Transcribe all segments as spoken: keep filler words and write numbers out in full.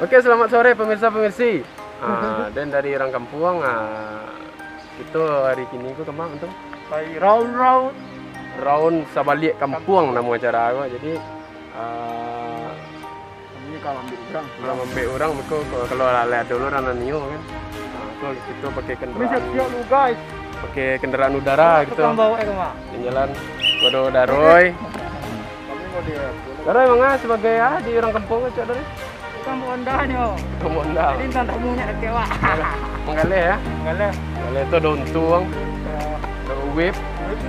Oke, selamat sore pemirsa-pemirsi. Ah, dan dari Rang Kampuang, ah, kito hari kini ko kama tu? Pai raun-raun. Raun sabaliak kampuang namo acara ko. Jadi, ah, Ini kalau ambil orang. Kalau ambil orang, beko, kalau, kalau lah, lah dulu orang nan nio kan. Ah, ko kito pakai Kami kendaraan, siap-siap dulu, guys. Pakai kendaraan udara gitu. Tukang bawa, eh, kama? Jalan Kodo Daroi. Kami mau di Daroi manga sebagai, ah, di Rang Kampuang, cok, Daroi? Tukang bawa Honda nyo. Tukang bawa Honda. Jadi, intan tamunyo dak kecewa. Manggaleh, ya? Manggaleh. Manggaleh tu ada untuang. Ya. Ada wave. Wave,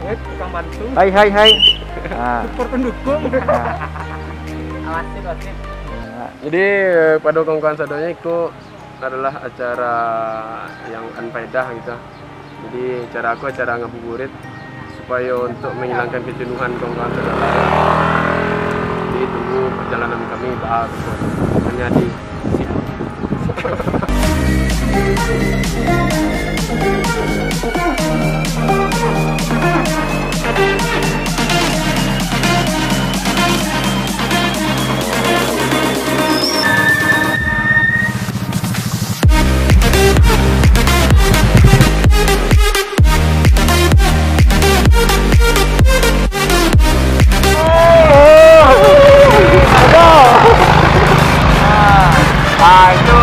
wave, tukang bantu. Hai, hai, hai. Ah. Support pendukung. Ah. Awasin, awasin. Jadi, eh, pado kawan-kawan sadonyo, iko adalah acara yang anfaedah gitu. Jadi, acara ko acara ngabuburit supayo untuk menghilangkan kejenuhan kawan-kawan sadonyo. Jadi, tunggu perjalanan kami, bah, hanya di sini. Ah, itu,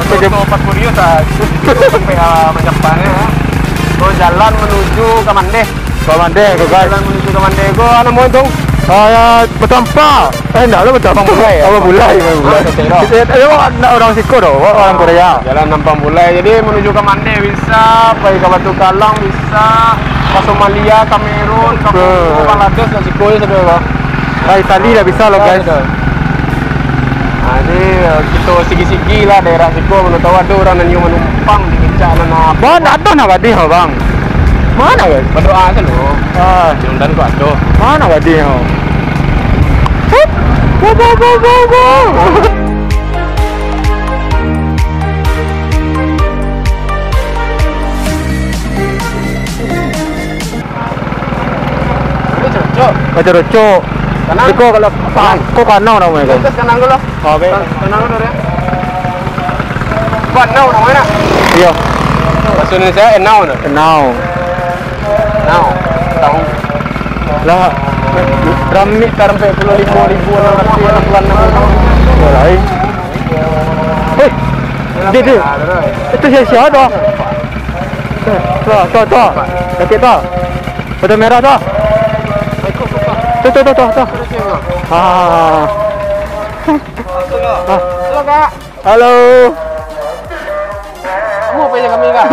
itu, itu Fast Furious lah. Itu sampai, ah, banyak banget, ya. Terus jalan menuju ke Mandeh. Ka Mandeh ko, guys. Jalan menuju ka Mandeh ko, ah, namo itu? Ah, ya, Batampa. Eh, ndak lah, Batampa. Ampang Bulai, ya? Ampang Bulai, Ampang Bulai. Ah, betul, betul. Eh, eh, awak ndak orang siko doh, awak orang Korea. Jalan Ampang Bulai, jadi menuju ka Mandeh bisa, pai ka Batu Kalang bisa, ka Somalia, Kamerun, ka Kongo, Bangladesh, ndak siko je sudah lah. Ka Itali ndak bisa lah, guys. Sudah. Ah, jadi, eh, kito sigi-sigi lah daerah siko, mano tahu ado urang nan nio manumpang di puncak nan apo. Bang, ndak ado nak badeh, Bang. Mano, guys? Badoa sajo. Ah. Mudah-mudahan kok ado. Mano badeh, Bang? Hup. Bo, bo, bo, bo, bo. Itu cocok. Baca rocok. Kanang. Iko kalau, kanang. Ko kanang namonyo ko. Atas kanang dulu. Oke. Kan-, kanang dulu, ya. Ko enau namonyo, nak? Iyo. Bahasa Indonesia enau, nak? Enau. Enau. Tahu. Lah, rami tarumpek puluh limo ribu, enam ratus enam puluh enam. Yo, lain. Hei, dia, dia. Itu sia-sia tu. Tuh, tuh, tuh. Sakit tuh. Batu merah tuh. Tuh, tuh, tuh, tuh, tuh. Ah. Ah. Halo, Kak. Halo. Kamu apa yang kami, Kak?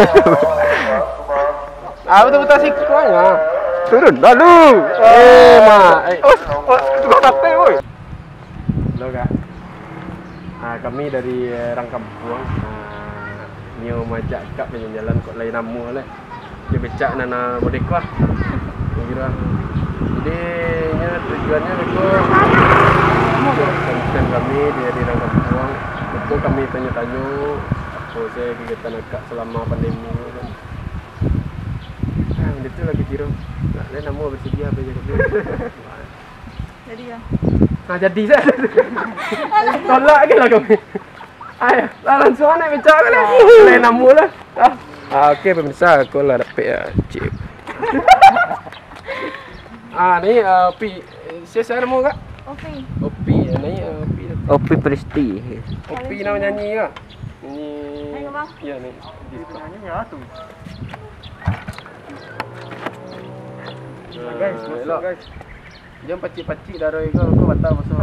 Ah, betul-betul sih, kurangnya. Turun. Aduh. Eh, Mak. Eh. Oh, oh, tukang sate, woi. Halo, Kak. Ah, kami dari, eh, Rang Kampuang. Ah, nio maajak Kak jalan-jalan, kok lain namo lah. Nio becak nan, ah, modeko lah. Kiro. Jadi, nyo tujuannyo beko konten kami di, di Rang Kampuang. Beko kami tanyo-tanyo, apo sajo kegiatan Akak selama pandemi ko kan. Ah, benda tu lah kiro. Nak lain namo bersedia apo sajo kami. Jadi, ya. Nah, jadi sajo. Tolak aja lah kami. Ayo, lah langsuang naik becak lah. Lain namo lah. Ah, ah, oke, pemirsa, aku lah dapek ya, cip. Ah, ni, ah, Pi, sia, sia namo, Kak? Opi. Opi, ni, ah, Opi. Opi Presti. Opi nama nyanyi, Kak? Nyanyi. Nyanyi, Bang. Ya, ni. Nyanyi ya tu. Nah, guys, masuk, elok. Guys. Jan pacik-pacik darah iko, iko batal masuk.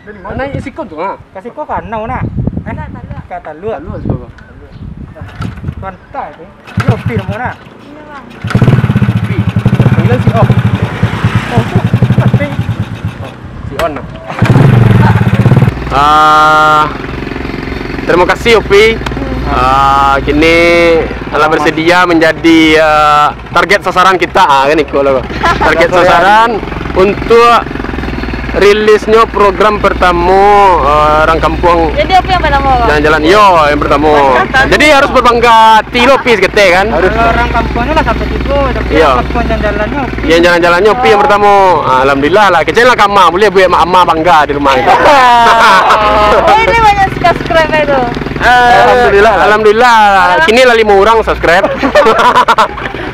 Dari mana? Naik siko tu, ha? Ka siko ka anau, nak? Eh? Ka talua. Ka talua. Talua siko, Bang. Mantap tu. Ini Opi namo, nak? Iya, Bang. Opi. Panggilan si Op. Oh, tu. Opi. Si On, nah. Ah, terima kasih, Opi. Ah, kini telah bersedia menjadi, ah, target sasaran kita, ah, kan iko lah. Target sasaran untuk Rilisnyo program pertamo, eh, Rang Kampuang. Jadi apa yang pertamo, Bang? Jalan-jalan. Yo, yang pertamo. Jadi harus berbangga hati lo, Pi, saketek kan? Kalau Rang Kampuang ni lah sampai tigo, tapi Iyo. Rang Kampuang jalan-jalannyo, Pi. Yang jalan-jalannyo, Pi, yang pertamo. Ah, alhamdulillah lah. Kecil lah kama, boleh buat mak ama bangga di rumah itu. Oh, ini banyak subscribe itu. Eh, Alhamdulillah. Alhamdulillah. Kini lah limo urang subscribe.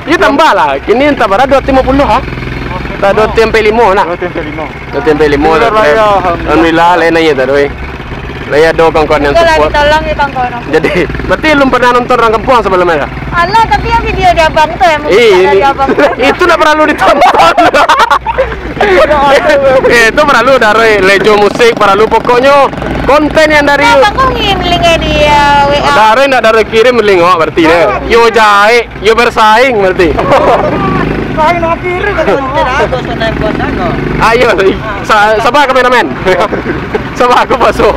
Iyo tambah lah. Kini antah bara dua ratus limo puluh ha. Antah dua ratus ampek limo nah. Dua ratus ampek limo. Dua ratus ampek limo Alhamdulillah, subscribe. Alhamdulillah. Alhamdulillah, lain aja tadi. Lai ado kawan-kawan yang Itulah support. Ditolong ya kawan-kawan. Jadi, berarti belum pernah nonton Rang Kampuang sebelumnya? Alah, tapi yang video di abang tu yang mungkin Ih, ada ini, di abang tu. Itu ndak perlu ditonton. Eh, itu perlu dari Lejo Musik, perlu pokoknyo konten yang dari Nah, abang kok ngin link di uh, W A? Dari ndak dari kirim link awak berarti dia. Yo jahek, yo bersaing berarti. Saing nak kirim kan. Tidak ada sana yang buat sana. Ayo, sa- sabar kameramen. Sabar aku masuk.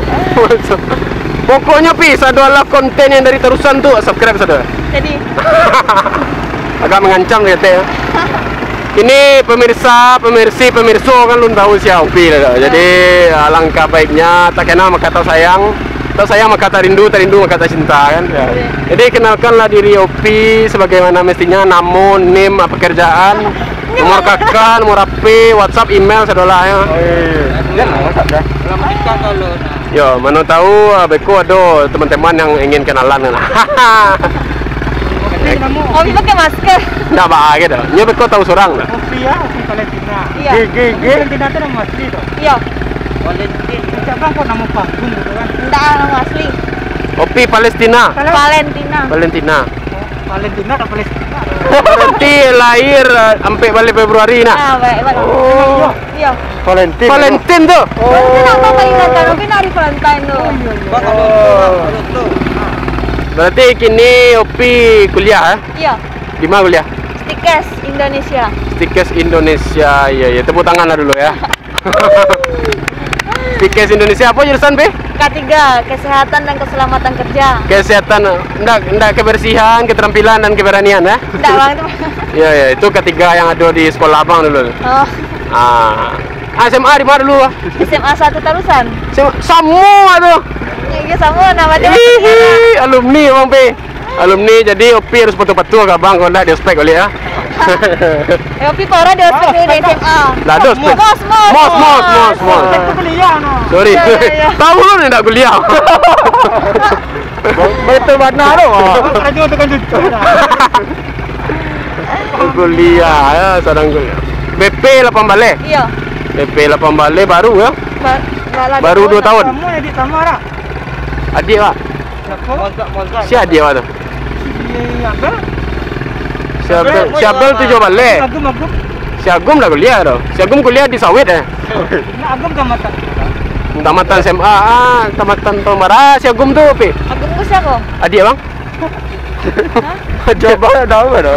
Pokoknyo Pi, sado lah konten yang dari Tarusan tu subscribe sado. Jadi Agak mengancam kata ya. Ini pemirsa, pemirsi, pemirso kan lun tahu sia Upi lah. Jadi alangkah baiknya tak kenal maka tak sayang, tak sayang maka tak rindu, tak rindu maka tak cinta kan. Ya. Jadi kenalkanlah diri Upi sebagaimana mestinya, namo, nim, pekerjaan, nomor K K, nomor H P, WhatsApp, email, sadolahnyo. Oh iya, iya. Jangan WhatsApp dah. Kalau menikah kalau nah. Yo, mano tahu ah, beko ado teman-teman yang ingin kenalan kan. Opi pakai masker. Ndak ba gitu. Nyo beko tahu surang dah. Opi ya, Opi Palestina. Iya. G, G, G. Palestina tu nama asli tu. Iya. Valentin. Macam bang kok nama panggung gitu kan? Ndak, nama asli. Opi Palestina. Valentina. Valentina. Oh, Valentina atau Palestina? Berarti lahir eh, ampek baleh Februari nah. Ah, baik, baik. Oh. Iya. Valentin. Valentin tu. Oh. Valentin apa Valentine? Tapi hari Valentine tu. Oh, iya, iya. Bang, kalau tu, bang, kalau tu. Berarti kini Opi kuliah eh? Iya. Di mana kuliah? Stikes Indonesia. Stikes Indonesia. Iya, iya. Tepuk tangan lah dulu ya. Stikes Indonesia apa jurusan, Pi? K tiga, Kesehatan dan Keselamatan Kerja. Kesehatan, ndak, ndak kebersihan, keterampilan dan keberanian ya? Ndak, Bang, itu. Iya, iya, itu K tiga yang ada di sekolah Abang dulu. Oh. Ah. Ah, S M A di mana dulu, ah? S M A satu Tarusan. S M A, sama tu. Iya, sama nama dia. Ih, alumni Abang, Pi. Alumni, jadi Opi harus patuh-patuh ka Abang, kalau ndak di ospek balik, ah. Eh, Opi parah di ospek di S M A. Lah, ada ospek. Mos, mos, Mos, mos, mos, mos. Ospek tu kuliah, no. Sorry. Iya, iya, iya. Tahu lu ni ndak kuliah. Betul bana tu. Karajo tu kan jujur. Kuliah, ya, sadang kuliah. B P lapan baleh? Iya. B P lapan baleh baru, ya? Ba- Baru dua tahun? Kamu adik sama, Ra? Adik, Pak. Siapa? Mozart, Mozart. Si adik, Pak, tu? Si Abel. Si Abel, si Abel tujuah baleh. Agum, Agum. Si Agum dah kuliah tu. Si Agum kuliah di Sawit, eh? Nah, Agum tamatan. Tamatan S M A, ah, tamatan tahun bara si Agum tu, Pi? Agum tu siapa? Adik, Bang. Hah? Coba tahu kan?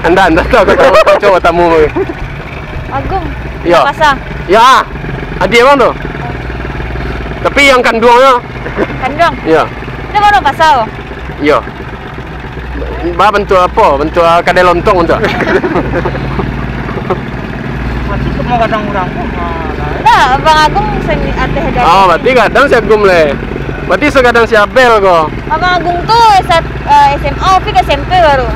Anda, anda tahu kan? Coba tamu. Agung. Iya. Pasang. Ya. Adik abang tu. Tapi yang kanduangnyo. Kanduang. Iya. Itu baru pasal. Iya. Ba bentuk apa? Bentuk ah, kadai lontong bentuk. Berarti semua kadang urang tu. Nah, Bang Agung sing ateh dah. Oh, berarti kadang si Agung leh. Berarti segadang si Abel ko. Abang Agung tu S M A, Opi ke S M P baru.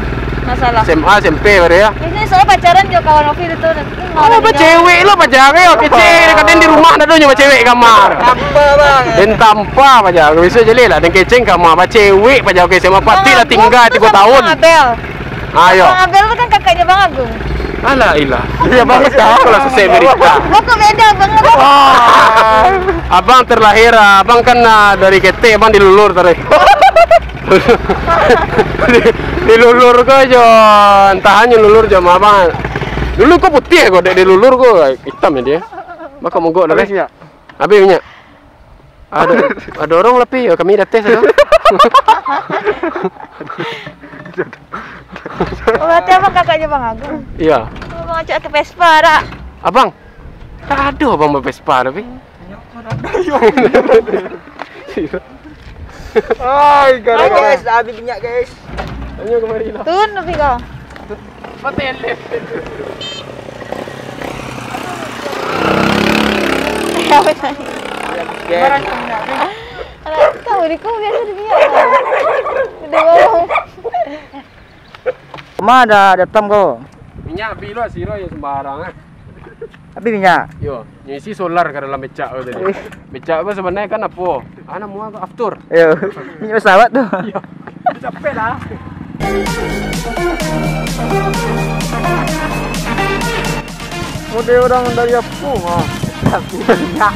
Masalah. S M A, S M P baru ya. Ini soalnya pacaran jo kawan Opi tu. Oh, bacewek lo pacaran yo, kecil kadang di rumah dah nyo bacewek kamar. Apa bang? Den tampa pacaran, besok jelek lah, den keceng kamar, bacewek pacaran ke S M A, pati lah tinggal tiga tahun. Abel. Ayo. Abang Abel tu kan kakaknya Bang Agung. Alah ilah. Iya bang. Aku lah susah berita. Kok beda banget? Abang terlahir, abang kan ah, dari ketek, abang dilulur tadi. Dilulur ko jo, entah nyo lulur jo ma abang. Dulu ko putih ko, dek dilulur ko hitam ya dia. Bako mogok dah. Habis minyak. Habis minyak. Ada, ada orang lah pi, kami dah tes dah. Oh, berarti abang kakaknya Bang Agung? Iya. Abang acak ke Vespa dak? Abang? Tak ada abang Vespa tapi. Hai guys, habis minyak guys. Tanya kemari lah. Turun lebih kau. Mati elif. Alah, tahu di ko biasa di minyak. Udah ngomong. Ma dah datang ko? Minyak habis lo, siro yo sembarang ah. Habis minyak? Yo, nyo isi solar ka dalam becak ko tadi. Becak ko sebenarnyo kan apo? Ah, namo ko Aftur. Yo, minyak pesawat tu. Yo. Capek lah. Mode orang dari apo? Ah. Tapi minyak.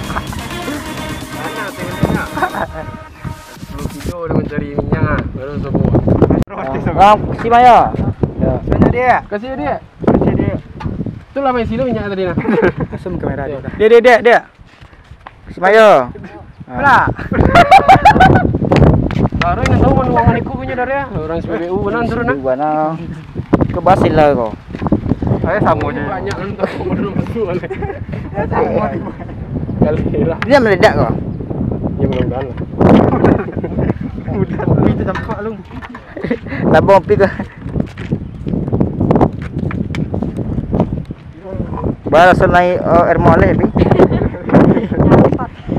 Mana tu minyak? Sepuluh kilo dia mencari minyak ah, baru sobo. Ah, si Maya. Ya. Banyak dia. Kasih dia. Kasih dia. Itulah main silo minyak tadi nah. Langsung kamera dia. Dia, dia, dia, dia. Si Maya. Ah. Pula. Baru yang tahu mana uang maniku punya dari ah. Orang S P B U benar turun ah. Bana. Ke Basel lah kau. Saya sama je. Banyak kan tak mau dulu masuk kan. Sama je. Kali lah. Dia meledak kau. Ya, mudah-mudahan lah. Mudah. Itu campak lu. Tabung api kau. Baru naik, oh, air moleh, Pi.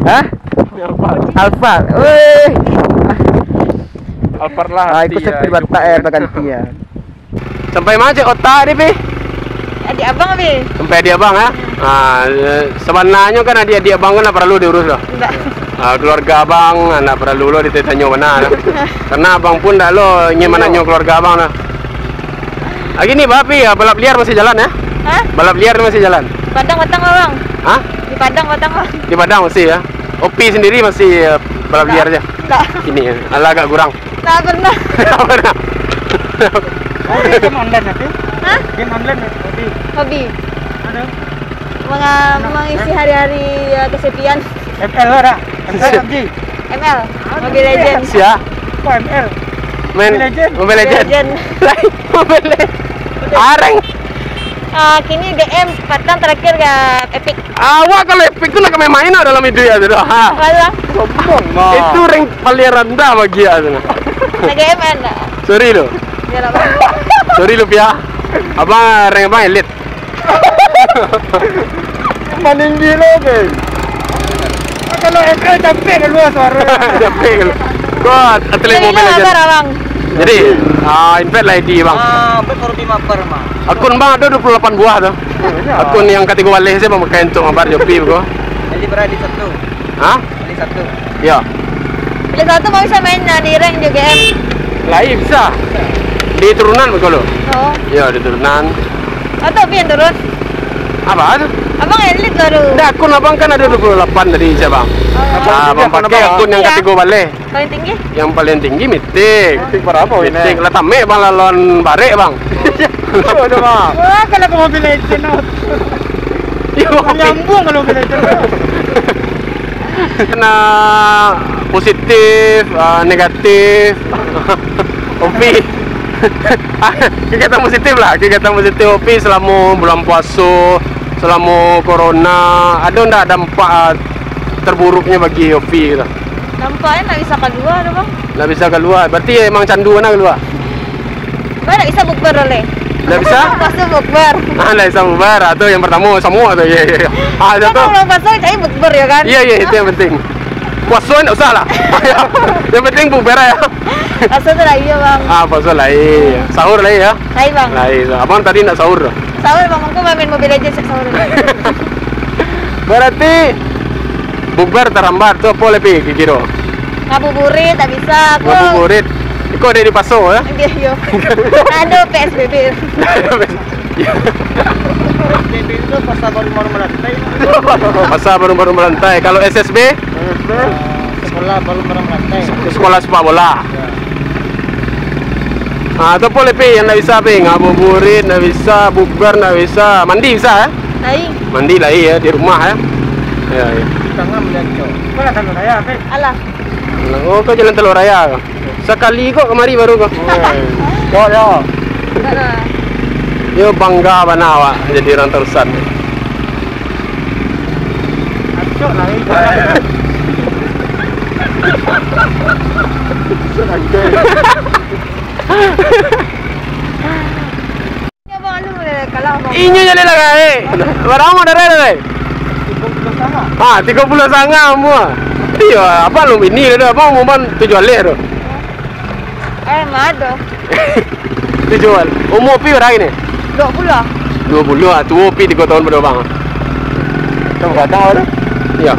Hah? Alphard. Woi. Alphard lah. Ah, ikut hati sepir ya, batak hidup. Ya, baganti ya. Sampai ma cek otak tadi, Pi? Adik abang, Pi. Sampai adik abang, ya? Ah, eh, sabananyo kan adik-adik abang kan ndak paralu diurus doh. Ndak. Ah, keluarga abang ndak paralu lo ditanyo bana doh. Karena abang pun ndak lo ingin mananyo keluarga abang doh. Ah, gini, Pi, ah, balap liar masih jalan, ya? Hah? Balap liar masih jalan? Di Padang batang, Bang. Hah? Di Padang batang, Bang. Di Padang masih, ya? Opi sendiri masih, eh, balap liar aja? Ndak. Ini, ya, alah agak kurang. Tak pernah. Tak pernah. Hobi game online, Pi? Hah? Game online, Pi? Hobi. Hobi? Ada? Menga-, mengisi hari-hari, eh, kesepian. M L ada? M L, P U B G. M L, Mobile Legends. Sia? Apa M L? Main Mobile Legend. Mobile Legend. Mobile Legend. Lain, Mobile Legend. Areng. Ah, kini G M, patang terakhir ke Epic. Awak kalau Epic tu nak main-main lah dalam hidup ya tu dah. Ha. Alah. Sombong mah. Itu rank paling rendah bagi aku tu nah. Nak G M kan tak? Sorry lo. Yalah, Bang. Sorry lo, Pia. Abang rank abang elit. Maninggi lo, geng. Kalau F L capek keluar suara. Capek keluar. Kau atlet Mobile Legends. Jadi, ah, invite lah I D, Bang. Ah, bet baru lima per, Bang. Akun Bang ada dua puluh lapan buah tu. Oh, iya. Akun yang katigo baleh sajo Bang pakai untuk mabar Shopee ko. Jadi berarti satu. Hah? Pilih satu. Ya. Pilih satu, mau bisa main, nah, di rank juga, M. Lain bisa. Di turunan betul lo? Oh. Ya, di turunan. Atau Pi yang turun? Apa tu? Abang elit baru. Ndak, akun abang kan ada dua puluh lapan tadi, siapa? Oh. Ah, abang pakai akun yang katigo baleh. Paling tinggi? Yang paling tinggi Mythic. Mythic berapa ini? Mythic lah tamek bang lawan barek bang. Aduh, bang. Wah, kalau ke Mobile Legend, oh. Yo. Nyambung kalau Mobile Legend. Kena positif, ah, negatif. Opi. Kegiatan positif lah, kegiatan positif Opi selama bulan puasa, selama corona. Ada ndak dampak, ah, terburuknya bagi Opi gitu? Nampaknya ndak bisa kalua tu, Bang. Ndak bisa kalua. Berarti emang candu bana kalua? Bang, ndak bisa bukber oleh. Ndak bisa? Puasa bukber. Ah, ndak bisa bukber. Ah, tu yang pertama, semua tu. Ya, ya, ya. Ah, tu. Kalau puasa cari bukber ya kan? Iya, iya, itu yang penting. Puasa ndak usah lah. Yang penting bukber ya. Puasa tu lah iya, Bang. Ah, puasa lah iya. Sahur lah iya. Lain, Bang. Lain. Abang tadi ndak sahur tu? Sahur, Bang. Aku main Mobile Legends sahur. Berarti bukber terhambat tu apa lebih kira? Ngabuburit tak bisa aku. Ngabuburit. Iko ada di paso ya? Iya, iya. Ada P S B B. P S B B itu pasar baru-baru melantai. Pasar baru-baru melantai. Kalau S S B? S S B, sekolah baru-baru melantai. Sekolah sepak bola. Ya. Ah, tu apa lebih yang ndak bisa, Pi? Ngabuburit ndak bisa, bukber ndak bisa. Mandi bisa, eh? Lain. Mandi lain ya, di rumah ya. Ya, ya. Tangan melihat kau. Kau lah Telok Raya, Pi? Alah. Oh, kau jalan Telok Raya kau. Sakali kok kamari baru kau. Woi. Kau ya. Heeh. Yo bangga bana awak jadi urang Tarusan. Acok lah, eh. Inyo jadi lah, eh. Baramo darah tu, eh? Ah, tigo puluah sanga umua. Iyo, abang alun bini dah, abang umua tujuah baleh tu. Eh, mado. Tujuah baleh. Umua Upi bara kini? Duo puluah. Duo puluah, ah, tuo Upi tigo taun pado abang. Samo gadang awak tu? Iyo.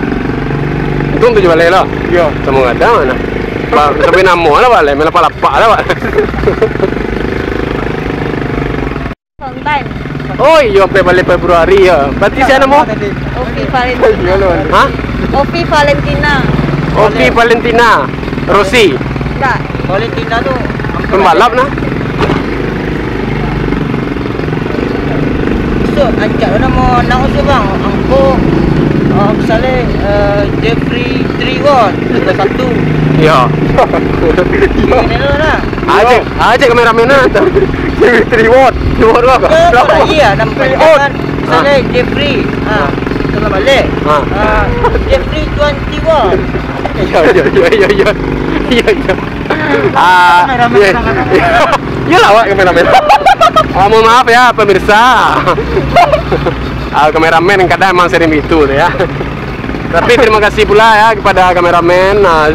Untuang tujuah baleh lah. Iyo. Samo gadang lah. Ba-, sampai namo lah, Pak. Lah, main lapak-lapak lah, Pak. Valentine. Oh iyo, sampai baleh Februari yo. Berarti sia namo? Ovi Valentina. Hah? Ovi Valentina. Ovi Valentina. Rossi. Enggak. Valentina tu pembalap nah. So, ancak lo namo anak tu, Bang. Angko, ah, misalnya, eh, Jeffrey Treward, nomor satu. Iyo. Ini lo lah. Ajak, ajak kameramen lah. Jeffrey Treward. Treward apa? Yo, lah, iyo, nama Treward. Kan. Misalnya Jeffrey, ah, tu lah balik. Ah. Ah, Jeffrey Tuan Treward. Iyo, iyo, iyo, iyo, iyo. Iyo, iyo. Ah, kameramen iyo. Kadang-kadang. Iyolah awak kameramen. Ah, mohon maaf ya pemirsa. Ah, kameramen kadang emang sering begitu tu ya. Tapi terima kasih pula ya kepada kameramen, ah,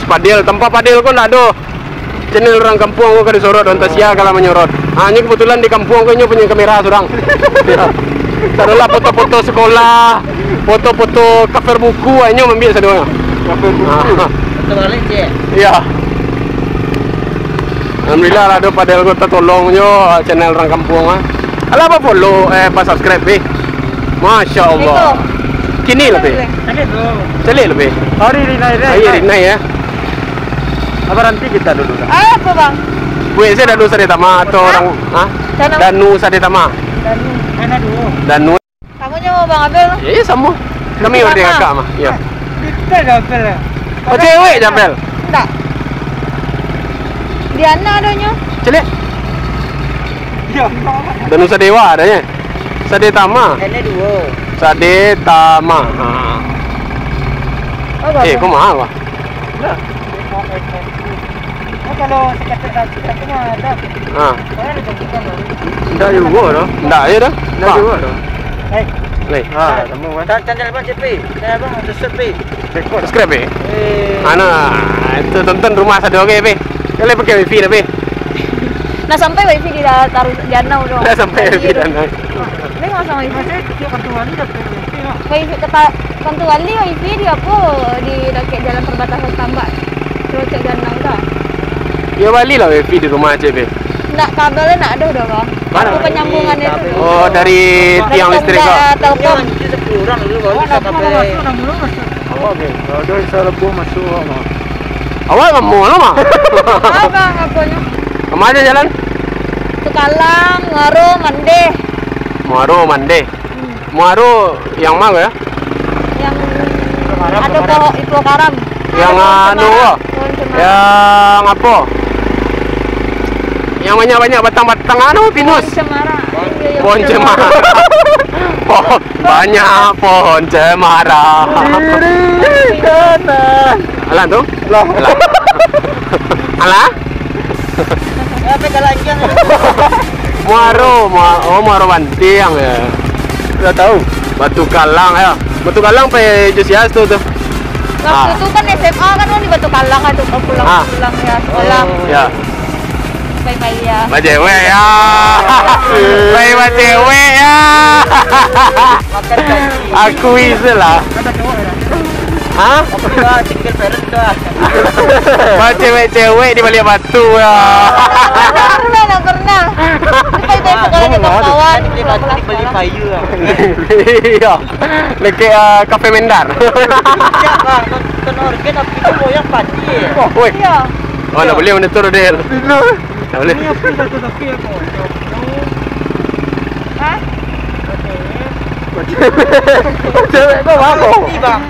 Padil. Tanpa Padil ko ndak ado channel urang kampuang ko ka disorot, entah sia ka lah manyorot. Ah, nyo kebetulan di kampuang ko nyo punyo kamera surang. Ya. Taruhlah foto-foto sekolah, foto-foto cover buku, ah, nyo mambiak sadonyo. Cover buku. Ah. Foto balik, Cik. Iya. Alhamdulillah lah, ado Padil ko tatolong jo channel urang kampuang, ah. Alah, ba-follow, eh, ba-subscribe, Pi. Masya Allah. Itu. Kini lah, Pi. Caliak dulu. Caliak lah, Pi. Hari rinai, rinai. Hari rinai, ya. Apa nanti kita dulu, dah? Ah, apa, Bang? Buek sajo Danu Sadetama atau urang, ha? Danu Sadetama. Danu. Danu. Samo jo Bang Abel. Iyo, iyo, samo. Kami ado kakak mah. Iyo. Kita dah Abel, ya? Oh, cewek je Abel? Ndak. Diana adonyo. Caliak. Iyo. Danu Sadewa adonyo. Sadetama. N-nya duo. Sadetama. Ha. Oh, eh, bagus. Kok mahal, Pak? Nah. Oh, kalau sekitar satu, satu mah ada. Ha. Soalnya ada jemputan baru. Ndak juo doh. Ndak juo doh. Ndak juo doh. Eh. Leh. Ha, temu kan. Channel Bang Cepi. Channel Bang, subscribe, Pi. Subscribe, Pi. Eh. Anu, itu tonton rumah sado oke, Pi. Boleh pakai wifi dah, Pi. Nah, sampai wifi di da-, taruh di Anau tu. Dah sampai wifi di Anau. Memang sama wifi. Masih kecil kartu wali dah pakai wifi, Mak. Wifi kata, kartu wali, wifi di apo, di dakek jalan perbatasan Tambak. Terus cek di Anau dah. Ya, balilah wifi di rumah Aceh, Pi. Ndak, kabelnya ndak ada dah, Bang. Mana? Apa penyambungannya itu? Oh, dari tiang listrik, tonggak, kok? Telkom. Iya, sepuluh orang dulu baru bisa sampai. Awak, Bang, kalau ado bisa lebuh masuk, Bang. Awak ka ma lah, Bang? Abang, aponyo? Ka ma aja jalan? Tukalang, Muaro, Mandeh. Muaro, Mandeh. Hmm. Muaro yang ma ya? Yang ado pohon, pohon karam. Yang anu, pohon cemara. Yang apo? Yang banyak-banyak batang-batang anu, pinus. Pohon cemara. Iya, iya, pohon cemara. Pohon cemara. Pohon, banyak pohon cemara. Kiri kanan. Alah tu? Alah. Alah? Apa jalan anjing? Muaro, Mua-, oh, Muaro Bantiang ya. Ndak tahu. Batu Kalang ya. Batu Kalang pai jo sia tu tu. Waktu tu kan S M A kan, di Batu Kalang tu, pulang-pulang ya sekolah. Ya. Pai-pai ya. Bacewek ya. Pai bacewek ya. Makan gaji. Akui sajolah. Ada cowok ya? Hah? Apa tu, single parent tu, ah? Bacewek-cewek di baliak batu ya. Pernah lah, pernah. Pai-pai sekolah dengan kawan, pulang-pulang sekolah. Beli batu dibeli kayu, ah. Iya. Dekat, ah, Cafe Mendar. Iya, Bang. Nonton organ, tapi tu goyang padi. Woi. Iya. Oh, ndak buliah monitor, Del. Ndak buliah. Ini apa satu tapi apa? Hah? Cewek kau apa?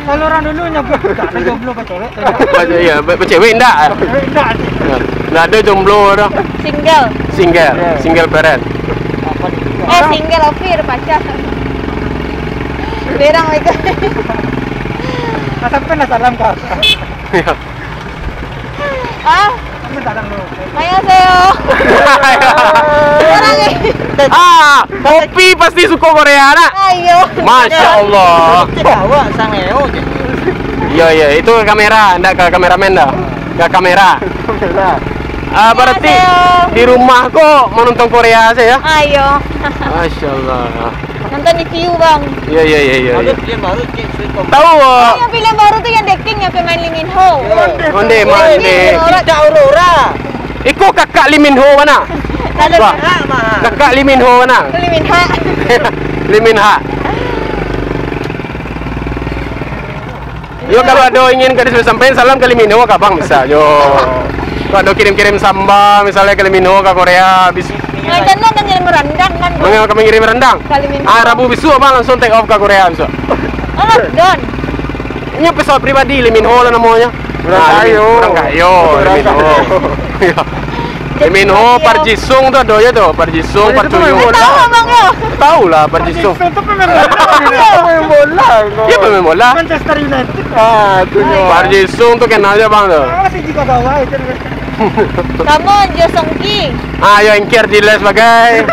Kalau orang dulu nyebut, tak ada jomblo, betul. Baca, iya, be-, becewek ndak? Becewek ndak, sih. Ya. Ndak ada jomblo dah. Single. Single. Ya. Single parent. Eh, single, Ophir, pacar. Berang itu. Nah, sampai lah salam kau. Ya. Ah, Ayo, sayo. Orang ni. Ah, Opi pasti suko Korea, nak? Ayo. Masya Allah. Cek awak sangayo, cek. Iya, iya, itu ke kamera, ndak ke kameramen dah. Ke kamera. Kamera. Ah, berarti Annyeonghaseyo. Di rumah kok menonton Korea saja, ya? Ayo. Masya Allah. Nonton di view, Bang. Iya, iya, iya, iya. Ada film baru, cek, film. Tahu, ah. Yang film baru tu yang The King, yang pemain Lee Min Ho. Iya. Onde, Iya, mande. Iya. Cinta Aurora. Iko kakak Lee Min Ho mana? Lalu Wah. Kakak Lee Min Ho mana? Lee Min Ha. Lee Min Ha. Yo, kalau ado ingin ka disampaikan salam ka Lee Min Ho ka abang bisa. Yo. Kalau ado kirim-kirim samba misalnya ka Lee Min Ho ka Korea, bis- Macam tu kan jadi merandang kan. Mengirim rendang. Ka Lee Min Ho. Ah, Rabu besok abang langsung take off ka Korea besok. Oh, lockdown. Ini pesawat pribadi Lee Min Ho lah namanya. Orang Ah, Lee Min- kayo. Orang kayo, Lee Min Ho. Orang kayo. Iya. Lee Min Ho, Park Ji Sung tu ado je tu. Park Ji Sung, Park Ji Sung Park Ji Sung Park Ji Sung. Tahu abang yo? Tahu lah Park Ji Sung. Park Ji Sung tu pemain bola. Pemain bola, kau. Dia pemain bola. Manchester United. Ah, tu nyo. Park Ji Sung tu kenal je abang tu. Ah, si Jiga Gawai tu. Kamu Jo Song Ki. Ah, yo, Engker Diles sebagai.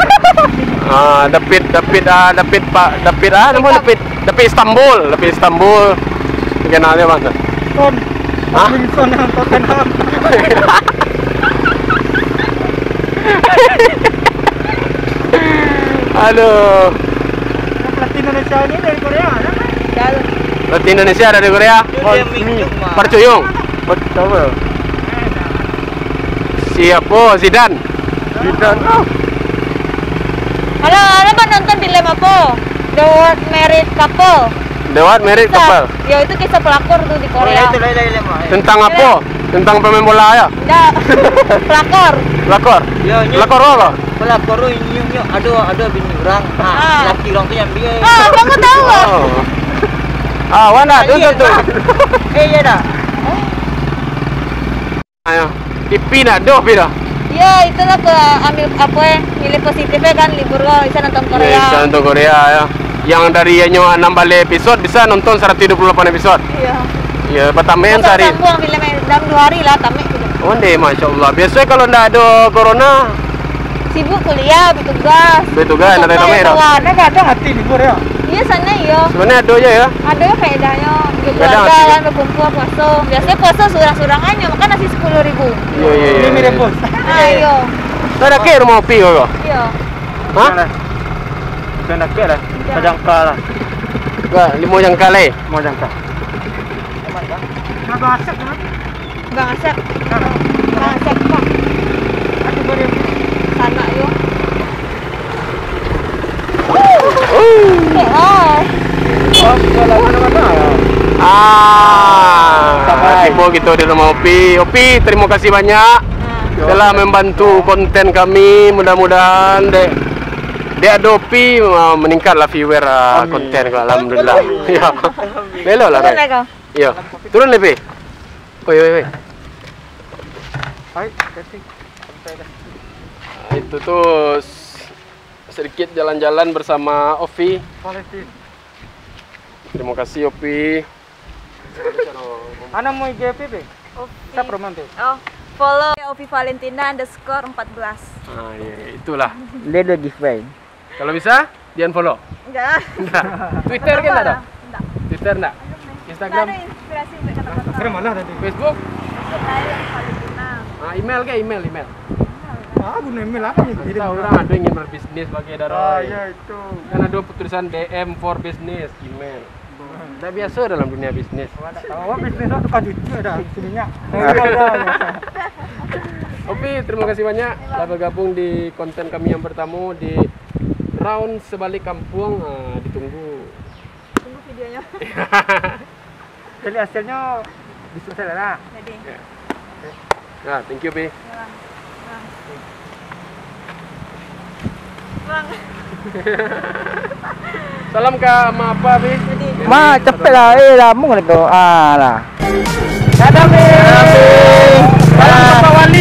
Ah, David, David, ah, David, Pak, David, ah, nama David? David Istanbul, David Istanbul. Kenal je abang tu. Son. Hah? Robinson yang Tottenham. Aduh. Pelatih Indonesia ini dari Korea, kan? Jauh. Pelatih Indonesia dari Korea? Itu dia Hon Mi. Minjuk, Mak. Park Ju Young. Betul. Siapa? Zidane. Zidane. Oh. Halo, halo, Bang, nonton film apa? The World Married Couple. The What Married Kisah. Couple? Ya, itu kisah pelakor tuh di Korea. Oh, ya, itu lain, lain, lain, Mak. Tentang apa? Tentang pemain bola ya? Enggak. Pelakor. Pelakor? Ya, ini Pelakor apa? Pelakor tu ini, ini, ada, ada bini orang. Ha, Ah. Laki orang tu yang ambil. Ah, kamu tahu, Bang? Oh. Ah, wan dah, Iya, tuntut tu. Bang. Eh, iya dah. Ayo. Pi nak doh, Pi dah. Ya, itulah ke ambil apa eh, nilai positifnya kan, libur kok, bisa nonton Korea. Ya, bisa nonton Korea ya. Yang dari hanyo enam baleh episod bisa nonton seratus dua puluh lapan episod. Iya. Ya, pertambahan Masa sehari. Sambung filmnya dalam dua hari lah, tamat gitu. Onde, masya Allah. Biasanya kalau ndak ada corona, Sibuk kuliah, bertugas. Bertugas, nak tamat dah. Kawan. Kadang-kadang hati libur ya. Iya, sana iya. Sebenarnya ada je ya. Ada ya faedahnya. Kadang Berkeluarga hati. Kan, berkumpul, puasa. Biasanya puasa surang-surang aja, makan nasi sepuluh ribu. Iya, iya, iya. Ini mirip bos. Ah, iya. Kau dah ke rumah Opi kau? Iya. Hah? Dah. Dah ke lah. Iya. Sajangka lah. Enggak, lima jangka lah. Lima jangka. Nah, bahasa kenapa? Gang Asep. Gang Asep, Pak. Sanak yo. Eh, ah. Ah, tibo kito di rumah Opi. Opi, terima kasih banyak Ah. telah membantu konten kami. Mudah-mudahan dek, dek ado Opi, ah, meningkatlah viewer, ah, Amin. Konten ko. Alhamdulillah. Ya. Belok lah, Rai. Assalamualaikum. Iya. Turun, Lepi. Oi, oi, oi. Hai, Keti. Santai dah. Itu tuh s-, sedikit jalan-jalan bersama Ovi. Valentine. Terima kasih, Ovi. Ana mau I G Ovi, Pi? Ovi. Sa promo, Pi. Oh, follow Ovi Valentina underscore empat belas. Ah, iya, itulah. Dia ada giveaway. Kalau bisa, di-unfollow. Enggak. Enggak. Twitter kan enggak ada? Enggak. Twitter enggak? Instagram? Enggak ada inspirasi untuk kata-kata. Instagram mana tadi? Facebook? Facebook saya yang paling kenal. Ah, email ke? Email, email. Email. Ah, guna email apa nih? Kita orang ada ingin berbisnis bagi daro. Ah, iya itu. Kan ada tulisan D M for business, email. Ndak biasa dalam dunia bisnis. Awak ndak tahu. Awak bisnis awak tukang cuci ada, cuci minyak. Ovi, terima kasih banyak telah bergabung di konten kami yang pertama di Round Sebalik Kampung. Ah, ditunggu. Tunggu videonya. Jadi hasilnya besok saya lah. Jadi. Ya. Nah, thank you, Pi. Ya, Bang. Bang. Bang. Salam ka ma apa, Pi? Jadi. Ma, capek lah. Eh, lama kali tu. Ah, lah. Dadah, Pi. Dadah, Pi. Salam ka Pak Wali.